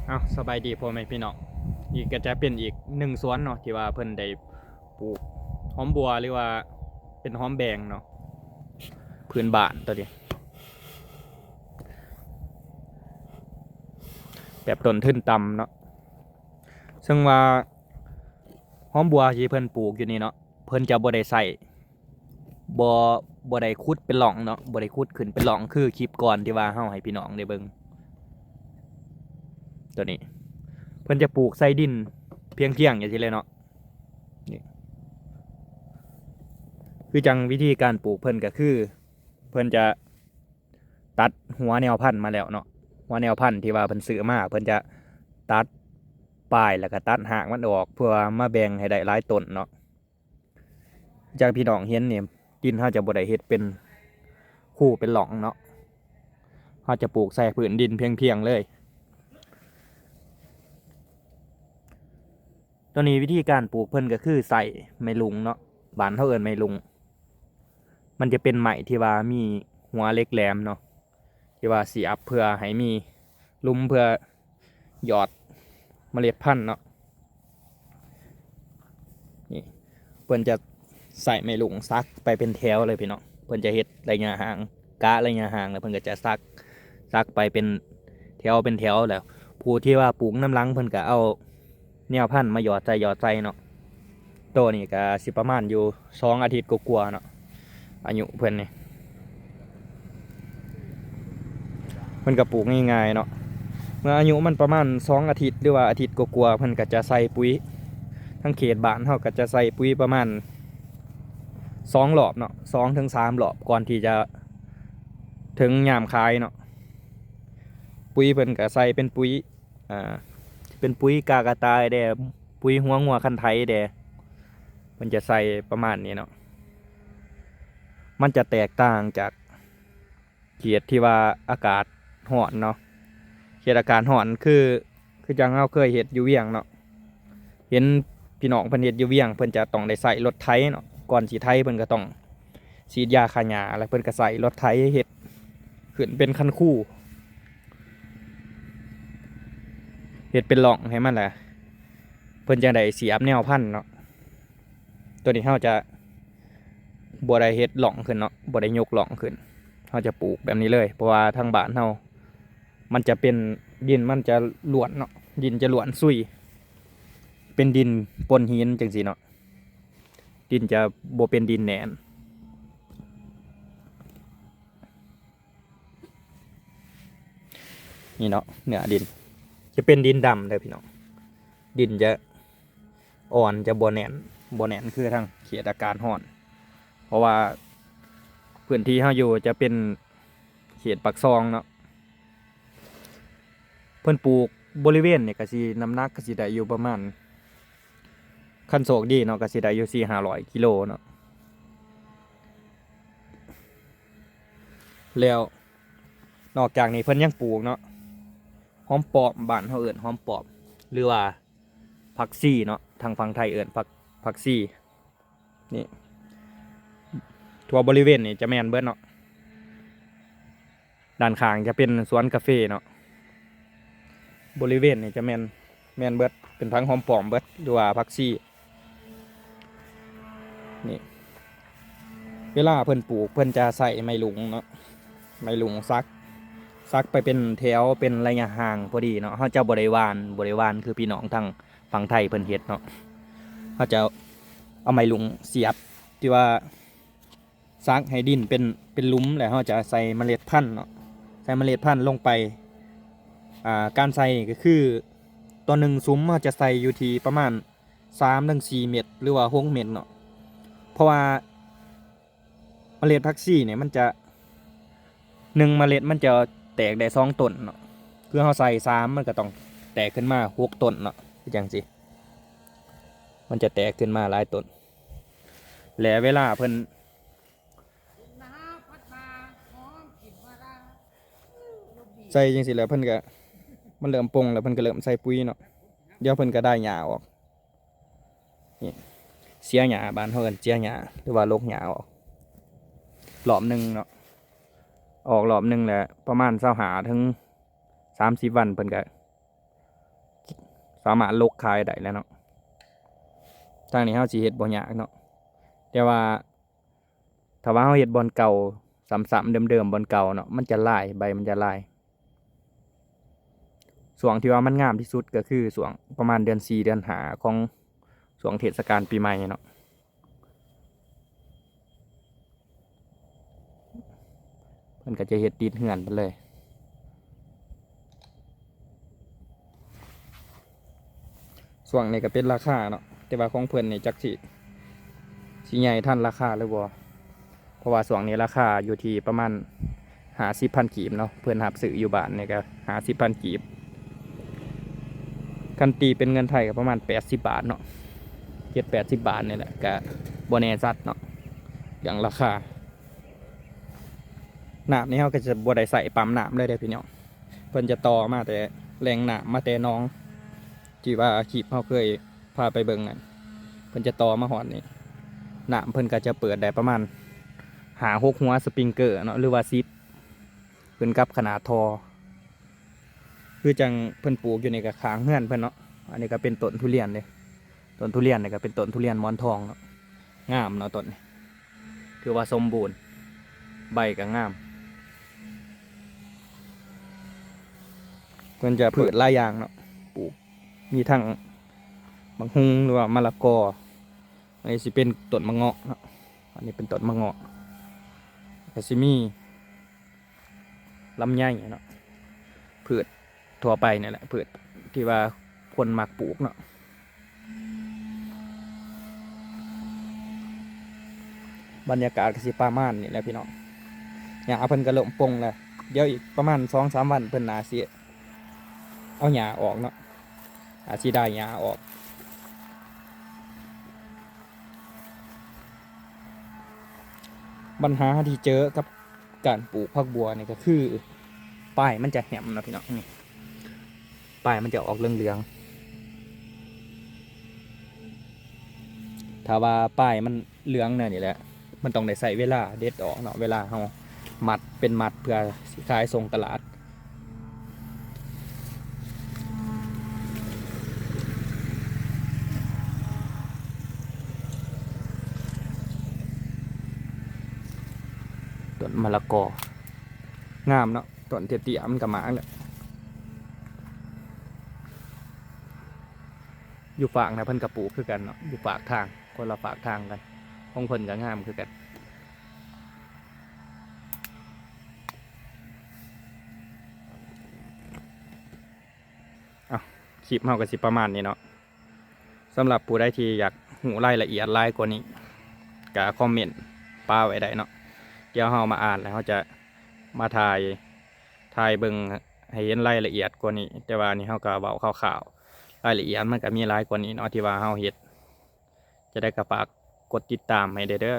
ເອົາ ສະບາຍດີພໍ່ແມ່ພີ່ນ້ອງ ນີ້ກໍຈະເປັນອີກໜຶ່ງສວນເນາະ ທີ່ວ່າເພິ່ນໄດ້ປູກຫອມບົວ ຫຼືວ່າເປັນຫອມແບງເນາະ ພື້ນບ້ານໂຕນີ້ ແບບຕົ້ນທຶນຕ່ຳເນາະ ເຊິ່ງວ່າຫອມບົວທີ່ເພິ່ນປູກຢູ່ນີ້ເນາະ ເພິ່ນຈະບໍ່ໄດ້ໃຊ້ ບໍ່ ບໍ່ໄດ້ຂຸດເປັນຮ່ອງເນາະ ບໍ່ໄດ້ຂຸດຂຶ້ນເປັນຮ່ອງ ຄືຄລິບກ່ອນທີ່ວ່າເຮົາໃຫ້ພີ່ນ້ອງໄດ້ເບິ່ງ ໂຕນີ້ ເພິ່ນຈະປູກໃສ່ດິນພຽງໆ ຈັ່ງຊີ້ເລີຍເນາະ ນີ້ ຄືຈັ່ງວິທີການປູກເພິ່ນກໍຄື ເພິ່ນຈະຕັດຫົວແນວພັນມາແລ້ວເນາະ ຫົວແນວພັນທີ່ວ່າເພິ່ນຊື້ມາ ເພິ່ນຈະຕັດປາຍ ແລ້ວກໍຕັດຮາກມັນອອກ ເພື່ອມາແບ່ງໃຫ້ໄດ້ຫຼາຍຕົ້ນເນາະ. ຈາກພີ່ນ້ອງເຫັນນີ້ ດິນເຮົາຈະບໍ່ໄດ້ເຮັດເປັນຄູເປັນຮ່ອງເນາະ ເຮົາຈະປູກໃສ່ພື້ນດິນພຽງໆ ເລີຍ. ໂຕນີ້ວິທີການປູກເພິ່ນກໍຄືໃຊ້ໄມ້ລຸງເນາະ ບ້ານເຮົາເອີ້ນໄມ້ລຸງ ມັນຈະເປັນໄມ້ທີ່ວ່າມີຫົວເຫຼັກແຫຼມເນາະ ທີ່ວ່າສຽບເພື່ອໃຫ້ມີຫຼຸມເພື່ອຫຍອດເມລັດພັນເນາະ. ນີ້ ເພິ່ນຈະໃຊ້ໄມ້ລຸງສັກໄປເປັນແຖວເລີຍພີ່ນ້ອງ ເພິ່ນຈະເຮັດໄລຍະຫ່າງ ກະໄລຍະຫ່າງ ແລ້ວເພິ່ນກໍຈະສັກ ສັກໄປເປັນແຖວເປັນແຖວ ແລ້ວຜູ້ທີ່ວ່າປູກນຳຫຼັງ ເພິ່ນກໍເອົາແນວພັນມາຫຍອດໃສ່ ຫຍອດໃສ່ເນາະ. ໂຕນີ້ກໍຊິປະມານຢູ່ສອງອາທິດກວ່າໆ ເນາະ ອາຍຸເພິ່ນນີ້ ເພິ່ນກໍປູກງ່າຍໆ ເນາະ ເມື່ອອາຍຸມັນປະມານສອງອາທິດ ຫຼືວ່າອາທິດກວ່າໆ ເພິ່ນກໍຈະໃສ່ປຸ໋ຍ ທາງເຂດບ້ານເຮົາກໍຈະໃສ່ປຸ໋ຍປະມານສອງລອບເນາະ ສອງເຖິງສາມລອບ ກ່ອນທີ່ຈະເຖິງຍາມຂາຍເນາະ. ປຸ໋ຍເພິ່ນກໍໃສ່ເປັນປຸ໋ຍ ອ່າ ເປັນປຸ໋ຍກາກະຕ່າຍແດ່ ປຸ໋ຍຫົວງົວຄັນໄຖແດ່ ເພິ່ນຈະໃສ່ປະມານນີ້ເນາະ. ມັນຈະແຕກຕ່າງຈາກເຂດທີ່ວ່າອາກາດຮ້ອນເນາະ ເຂດອາກາດຮ້ອນຄື ຄືຈັ່ງເຮົາເຄີຍເຮັດຢູ່ວຽງເນາະ ເຫັນພີ່ນ້ອງເພິ່ນເຮັດຢູ່ວຽງ ເພິ່ນຈະຕ້ອງໄດ້ໃຊ້ລົດໄຖເນາະ ກ່ອນຊິໄຖເພິ່ນກໍຕ້ອງສີດຢາຂ້າຫຍ້າ ແລ້ວເພິ່ນກໍໃຊ້ລົດໄຖເຮັດຂຶ້ນເປັນຄັນຄູ ເຮັດເປັນຮ່ອງໃຫ້ມັນ ແລ້ວເພິ່ນຈັ່ງໄດ້ສຽບແນວພັນເນາະ. ໂຕນີ້ເຮົາຈະບໍ່ໄດ້ເຮັດຮ່ອງຂຶ້ນເນາະ ບໍ່ໄດ້ຍົກຮ່ອງຂຶ້ນ ເຮົາຈະປູກແບບນີ້ເລີຍ ເພາະວ່າທາງບ້ານເຮົາ ມັນຈະເປັນ ດິນມັນຈະລ້ວນເນາະ ດິນຈະລ້ວນຊຸຍ ເປັນດິນປົນຫີນຈັ່ງຊີ້ເນາະ ດິນຈະບໍ່ເປັນດິນແໜ້ນ. ນີ້ເນາະ ເນື້ອດິນຈະເປັນດິນດຳເດີພີ່ນ້ອງ ດິນຈະອ່ອນ ຈະບໍ່ແໜ້ນ ບໍ່ແໜ້ນຄືທາງເຂດອາກາດຮ້ອນ ເພາະວ່າພື້ນທີ່ເຮົາຢູ່ຈະເປັນເຂດປາກຊ່ອງເນາະ. ເພິ່ນປູກບໍລິເວນນີ້ກໍຊິ ນ້ຳໜັກກໍຊິໄດ້ຢູ່ປະມານ ຄັນໂຊກດີເນາະ ກໍຊິໄດ້ຢູ່ສີ່ຫ້າຮ້ອຍກິໂລເນາະ. ແລ້ວນອກຈາກນີ້ເພິ່ນຍັງປູກເນາະ ຫອມປ້ອມ ບ້ານເຮົາເອີ້ນຫອມປ້ອມ ຫຼືວ່າຜັກຊີເນາະ ທາງຝັ່ງໄທເອີ້ນຜັກ ຜັກຊີ. ນີ້ ທົ່ວບໍລິເວນນີ້ຈະແມ່ນເບິດເນາະ ດ້ານຂ້າງຈະເປັນສວນກາເຟເນາະ ບໍລິເວນນີ້ຈະແມ່ນ ແມ່ນເບິດ ເປັນຜັກຫອມປ້ອມເບິດ ຫຼືວ່າຜັກຊີ. ນີ້ ເວລາເພິ່ນປູກ ເພິ່ນຈະໃຊ້ໄມ້ລຸງເນາະ ໄມ້ລຸງສັກ ສັກໄປເປັນແຖວ ເປັນໄລຍະຫ່າງພໍດີເນາະ ເຮົາຈະບໍ່ໄດ້ຫວ່ານ ບໍ່ໄດ້ຫວ່ານຄືພີ່ນ້ອງທາງຝັ່ງໄທເພິ່ນເຮັດເນາະ ເຮົາຈະເອົາໄມ້ລຸງສຽບ ທີ່ວ່າສັກໃຫ້ດິນເປັນ ເປັນຫຼຸມ ແລ້ວເຮົາຈະໃສ່ເມລັດພັນເນາະ ໃສ່ເມລັດພັນລົງໄປ ອ່າ ການໃສ່ກໍຄືຕໍ່ໜຶ່ງສຸມເຮົາຈະໃສ່ຢູ່ທີ່ປະມານ ສາມເຖິງສີ່ເມັດ ຫຼືວ່າຫົກເມັດເນາະ ເພາະວ່າເມລັດຜັກຊີນີ້ມັນຈະ ໜຶ່ງເມລັດມັນຈະແຕກໄດ້ສອງຕົ້ນເນາະ ຄືເຮົາໃສ່ສາມ ມັນກໍຕ້ອງແຕກຂຶ້ນມາຫົກຕົ້ນເນາະ ຄືຈັ່ງຊີ້ ມັນຈະແຕກຂຶ້ນມາຫຼາຍຕົ້ນ ແລະເວລາເພິ່ນ ໃສ່ຈັ່ງຊີ້ແລ້ວ ເພິ່ນກໍ ມັນເລີ່ມປົ່ງແລ້ວ ເພິ່ນກໍເລີ່ມໃສ່ປຸ໋ຍເນາະ ດຽວເພິ່ນກໍໄດ້ຫຍ້າອອກ ນີ້ ເສຍຫຍ້າ ບ້ານເຮົາເອີ້ນເສຍຫຍ້າ ຫຼືວ່າລົກຫຍ້າອອກ ລອບໜຶ່ງເນາະ ອອກລອບໜຶ່ງແລ້ວປະມານຊາວຫ້າເຖິງສາມສິບວັນ ເພິ່ນກໍ ສາມາດຫຼົກຂາຍໄດ້ແລ້ວເນາະ. ທາງນີ້ເຮົາຊິເຮັດບໍ່ຍາກເນາະ ແຕ່ວ່າ ຖ້າວ່າເຮົາເຮັດບ່ອນເກົ່າ ຊ້ຳໆເດີມໆ ບ່ອນເກົ່າເນາະ ມັນຈະລາຍ ໃບມັນຈະລາຍ. ຊ່ວງທີ່ວ່າມັນງາມທີ່ສຸດກໍຄືຊ່ວງປະມານເດືອນສີ່ ເດືອນຫ້າ ຂອງຊ່ວງເທດສະການປີໃໝ່ເນາະ. ເພິ່ນກໍຈະເຮັດຕິດເຮືອນເພິ່ນເລີຍ. ຊ່ວງນີ້ກໍເປັນລາຄາເນາະ ແຕ່ວ່າຂອງເພິ່ນນີ້ຈັກຊິ ຊິໃຫຍ່ທັນລາຄາຫຼືບໍ່ ເພາະວ່າຊ່ວງນີ້ລາຄາຢູ່ທີ່ປະມານຫ້າສິບພັນກີບເນາະ. ເພິ່ນຮັບຊື້ຢູ່ບ້ານນີ້ກໍຫ້າສິບພັນກີບ ຄັນຕີເປັນເງິນໄທກໍປະມານແປດສິບບາດເນາະ ເຈັດແປດສິບບາດນີ້ແຫຼະ. ກໍບໍ່ແນ່ຊັດເນາະເລື່ອງລາຄາ. ນ້ຳນີ້ເຮົາກໍຈະບໍ່ໄດ້ໃຊ້ປ້ຳນ້ຳເລີຍເດ້ພີ່ນ້ອງ ເພິ່ນຈະຕໍ່ມາແຕ່ແຫຼ່ງນ້ຳ ມາແຕ່ໜອງ ທີ່ວ່າຄລິບເຮົາເຄີຍພາໄປເບິ່ງນັ້ນ ເພິ່ນຈະຕໍ່ມາຮອດນີ້. ນ້ຳເພິ່ນກໍຈະເປີດໄດ້ປະມານຫ້າຫົກຫົວສະປຣິງເກີເນາະ ຫຼືວ່າສິບ ຂຶ້ນກັບຂະໜາດທໍ່. ຄືຈັ່ງເພິ່ນປູກຢູ່ນີ້ກໍຂ້າງເຮືອນເພິ່ນເນາະ. ອັນນີ້ກໍເປັນຕົ້ນທຸລຽນເດ້ ຕົ້ນທຸລຽນນີ້ກໍເປັນຕົ້ນທຸລຽນໝອນທອງເນາະ ງາມເນາະຕົ້ນນີ້ ຖືວ່າສົມບູນ ໃບກໍງາມ. ເພິ່ນຈະພືດຫຼາຍຢ່າງເນາະ ປູກ ມີທັງໝາກຫຸ່ງ ຫຼືວ່າມະລະກອ. ອັນນີ້ຊິເປັນຕົ້ນໝາກເງາະເນາະ ອັນນີ້ເປັນຕົ້ນໝາກເງາະ ກໍຊິມີ ລຳໄຍເນາະ ພືດທົ່ວໄປນີ້ແຫຼະ ພືດທີ່ວ່າຄົນມັກປູກເນາະ. ບັນຍາກາດກໍຊິປະມານນີ້ແຫຼະພີ່ນ້ອງ. ຫຍ້າເພິ່ນກໍລົ້ມປົງແລ້ວ ດຽວອີກປະມານສອງສາມວັນເພິ່ນໜ້າຊິເອົາຫຍ້າອອກເນາະ ອາດຊິໄດ້ຫຍ້າອອກ. ບັນຫາທີ່ເຈີກັບການປູກຜັກບົ່ວນີ້ກໍຄື ປາຍມັນຈະແຫ້ມເນາະພີ່ນ້ອງ ນີ້ ປາຍມັນຈະອອກເຫຼືອງໆ. ຖ້າວ່າປາຍມັນເຫຼືອງແນວນີ້ແຫຼະ ມັນຕ້ອງໄດ້ໃຊ້ເວລາເດັດອອກເນາະ ເວລາເຮົາມັດເປັນມັດເພື່ອຊິຂາຍສົ່ງຕະຫຼາດ. ຕົ້ນມະລະກອ ງາມເນາະ ຕົ້ນເຕ້ຍໆ ມັນກໍໝາກແຫຼະ. ຢູ່ຟາກນະເພິ່ນກໍປູກຄືກັນເນາະ ຢູ່ຟາກທາງ ຄົນລະຟາກທາງກັນ ຂອງເພິ່ນກໍງາມຄືກັນ. ເອົ້າ ຄລິບເຮົາກໍຊິປະມານນີ້ເນາະ. ສຳລັບຜູ້ໃດທີ່ຢາກຮູ້ລາຍລະອຽດຫຼາຍກວ່ານີ້ ກໍຄອມເມັນປະໄວ້ໄດ້ເນາະ. ດຽວເຮົາມາອ່ານ ແລ້ວເຮົາຈະມາຖ່າຍ ຖ່າຍເບິ່ງໃຫ້ເຫັນລາຍລະອຽດກວ່ານີ້. ແຕ່ວ່າອັນນີ້ເຮົາກໍເວົ້າຄ່າວໆ ລາຍລະອຽດມັນກໍມີຫຼາຍກວ່ານີ້ເນາະ ທີ່ວ່າເຮົາເຮັດ. ຈັ່ງໃດກໍຝາກກົດຕິດຕາມໃຫ້ແດ່ເດີ.